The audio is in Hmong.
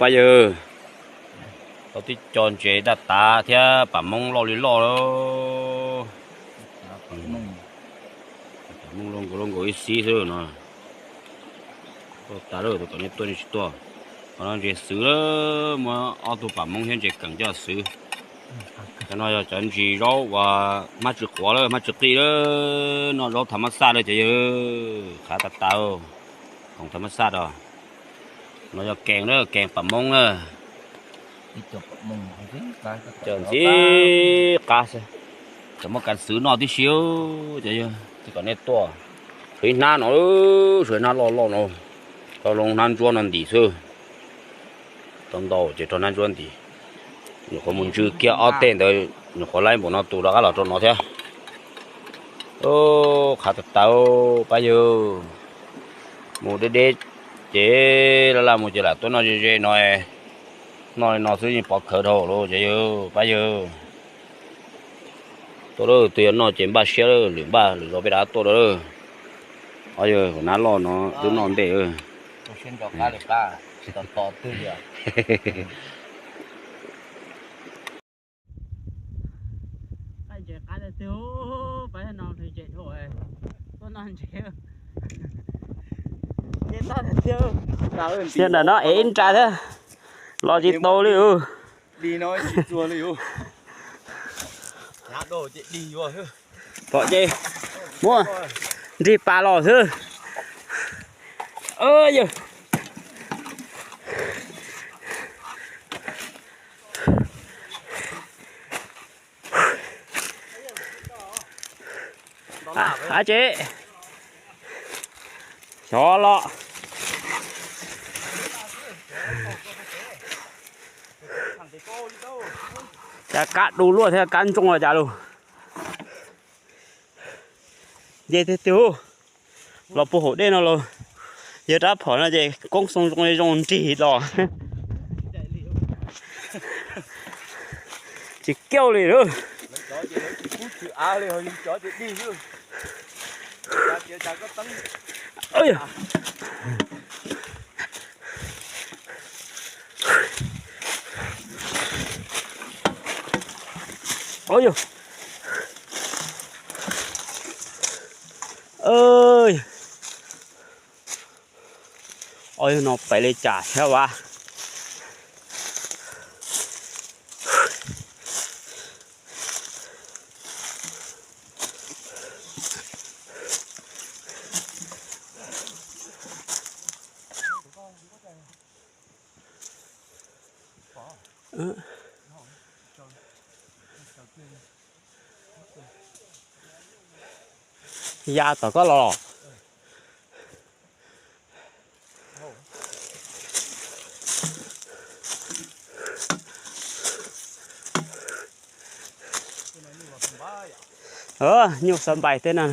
Pab yawg, tau tib co ntses daj tav thiab pam moob loj li loj. Pam moob loj nkaus, loj nkaus ib xib xwb no. Tuaj tas lawm, tus kom nej tuaj nej tsis tuaj. Qhov no ntses xwb, muab ob tug pam moob thiab ntses keem coj xwb. Cov no yog cov ntsis zaub uas hmab tsis qhuav lawm, hmab tsis qij lawm, noj zaub tham mab xaj lawm cov yawg, qhav tas tas, khoom tham mab xaj os. No yog kees lawm, kees pam moob na. Cov ntxim qab xwb, cov muaj kas xwb noj tib si, cov yawg, tsis kom nej tuaj. Tshuav ib hnab no, tshuav ib hnab loj loj no, rau loo hnab ntsuab no ntim xwb. Tau ntau ces rau hnab ntsuab ntim. Nyuam qhuav mus ntsw kiag ob teg ntawd, nyuam qhuav laib npaum no tus rov qab los rau no thiab. Qhav tas tas pab yawg. Mus deb deb ces laj laj mus ces lam tuaj noj ze ze no, noj li no xwb yeej pov khawv dhau lawm ces yawg, pab yawg. Tuaj lawm, tus yog noj ces npaj siab lawm, lwm npaj lwm zaus peb rov tuaj dua lawm. Ob yawg, hnab loj no twb noj ntej. Ntawm no ev nra thiab, los tsis tau li. Pom ces muab nrig pas los xwb. Yawg, a tsev, xyov los. Cas kab du luaj thiab kab ntsooj los cas lus. Nce tiag tiag, los puag hauv dej no los, yog rab phom no ces koob xoo zoo li zoo nrig los. Tsis kiaj li lawm. Ob yawg no pem li cas thiab vas. Ya tom koj los. Nyuj xav npais tej no.